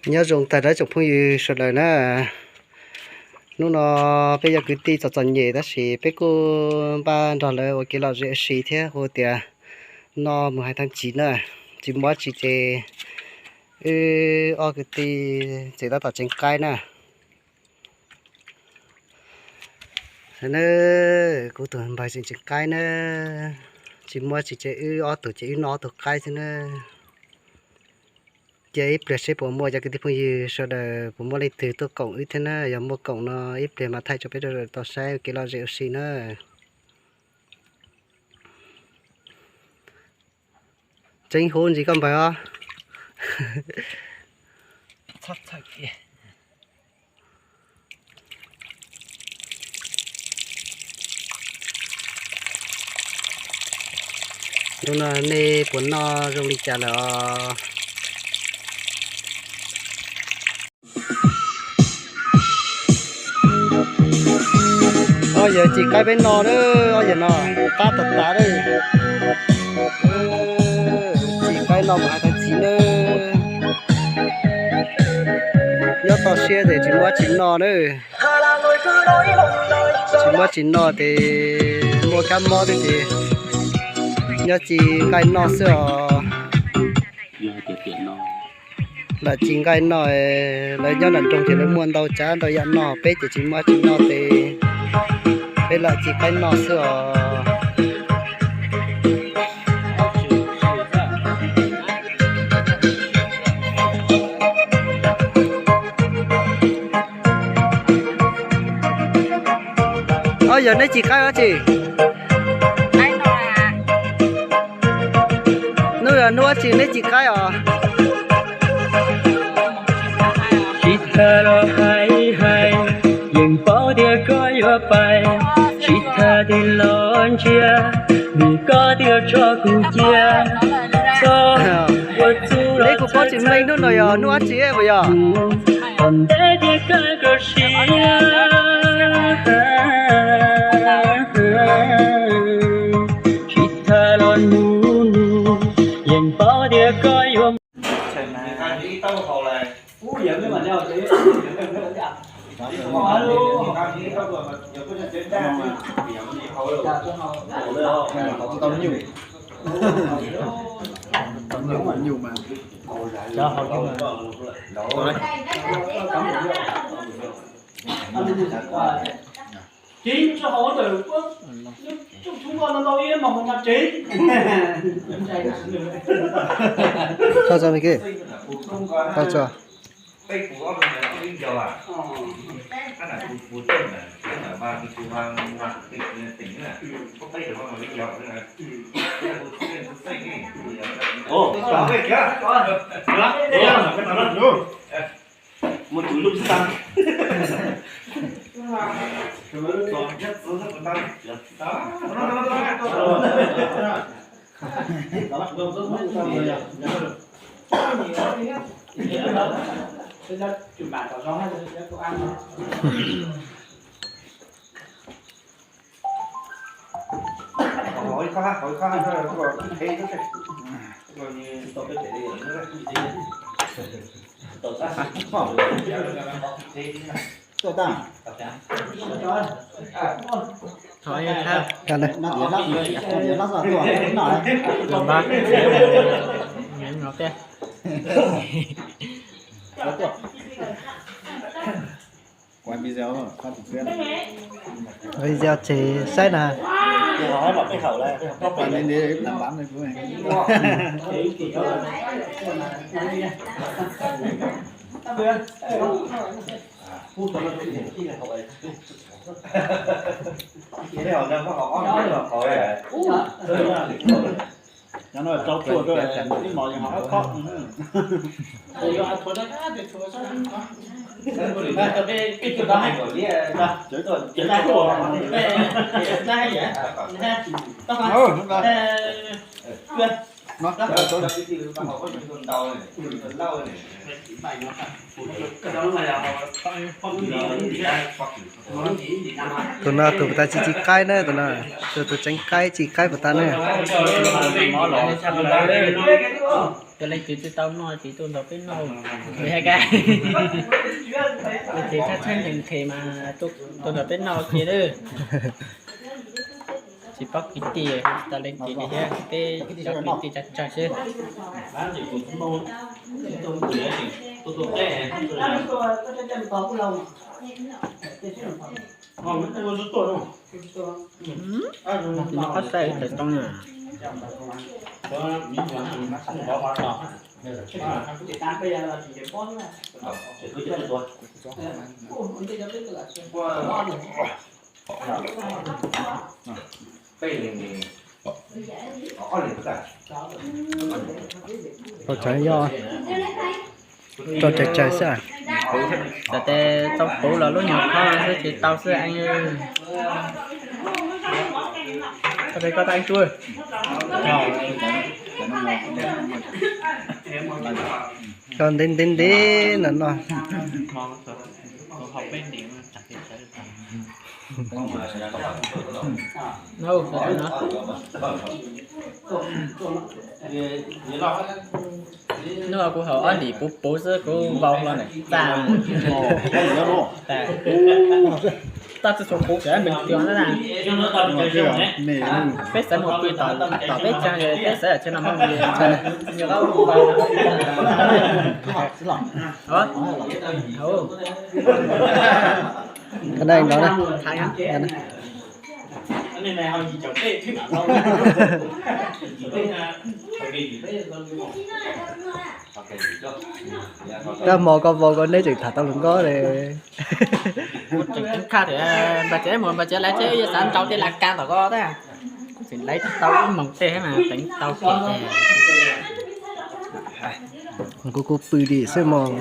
Nyob zoo tag nrho tsoom phooj ywg sawv daws na. Hnub no peb yog kwv tij txom txom nyem tab sis peb kuj npaj nrog lawv ua kev lom zem ua si thiab hu tias noj mus hais thaj tsiv na. Tsis muaj tsi ces wb ob kwv tij tseem tab tom tseev qaib na. Na, kuv tus npawg tseem tseev qaib na. Tsis muaj tsi ces wb ob tug ces wb noj ob tug qaib xwb na. Cia ib pliag seb puas muaj cov kwv tij phooj ywg sawv daws puas muaj leej twg tuaj koom wb thiab na. Yog muaj koom no ib pliag mas thaij rau peb sawv daws tau saib ua kev lom zem ua si na. Tseeb huv ntsis koj npawg os. Hnub no nej puas noj zoo li cas lawm os? Ob yawg tsis qaib peb no na, ob yawg no qab tas tas lawm. Tsis qaib no mas hais tag txiv na. Nyob toj siab ces tsis muaj dab tsi noj na. Tsis muaj dab tsi noj ces muaj kab mob thiab ces nyob tsis nqaij noj xwb os. Lam tsis nqaij noj, lawv nyob nram nroog ces lawv muaj ntau tsav ntau yam noj, peb ces tsis muaj dab tsi noj ces peb lam tsis qaib noj xwb os. Ob yawg neb tsis qaib dab tsi? Hnub yog hnub dab tsi neb tsis qaib os? Tsis tas los hais hais, yeej paub tias koj yuav pais. Tsis tas tig los ntsia, vim koj tias tso kuv cia. Txhob ua txuj los txhawj txhawj kuv, hnub no yog hnub dab tsi puas yog? Tom ntej tias koj koj siab. Tsis tas los nug nug, yeej paub tias koj yuav Tso tso, tso tso. Mus tus lub xab. Video ces saib na. Nhóm no rau thua rau ib mos yeej ho khob khob. Tus no tus puas tas tsis tsis qaib na, tus no, tus tus tseev qaib tsis qaib puas tas na. Tus leej twg tsis tau noj ces tuaj nrog peb noj. Leej twg tshab tshab nqhis nqhis mas tuaj nrog peb noj cia lawm. Tsis paub kwv tij, tsis tau leej twg li thiab, peb cov kwv tij tsawg tsawg xwb. Qab saib tawm too na. Tau tsav yog tau tsav tsav xwb. Tam tes tau puv los lub nyuag qhov xwb ces tau xwb. Tau koj tau tsuj. Tau ntev ntev ntev no no. Hnub no kuv haus ob lim puv puv xwb kuv vau hlo ntawm txaj. Tau txhua txhua puv tseem mees tiag na. Peb xav mus pw tom peb tsav, peb xav tsis no mus li. Ka neej no na. Tab hmo koj vau koj neb tseem tham tau hluas nkauj li. Tseem tub khaj tias npawg tsev mus npawg tsev lawv tsev yuav xav nrau tej la ka tom ko tab. Kuv tseem laiv tau ib moos tej mas teev tau kev. Kuv kuv pw dim xwb mog.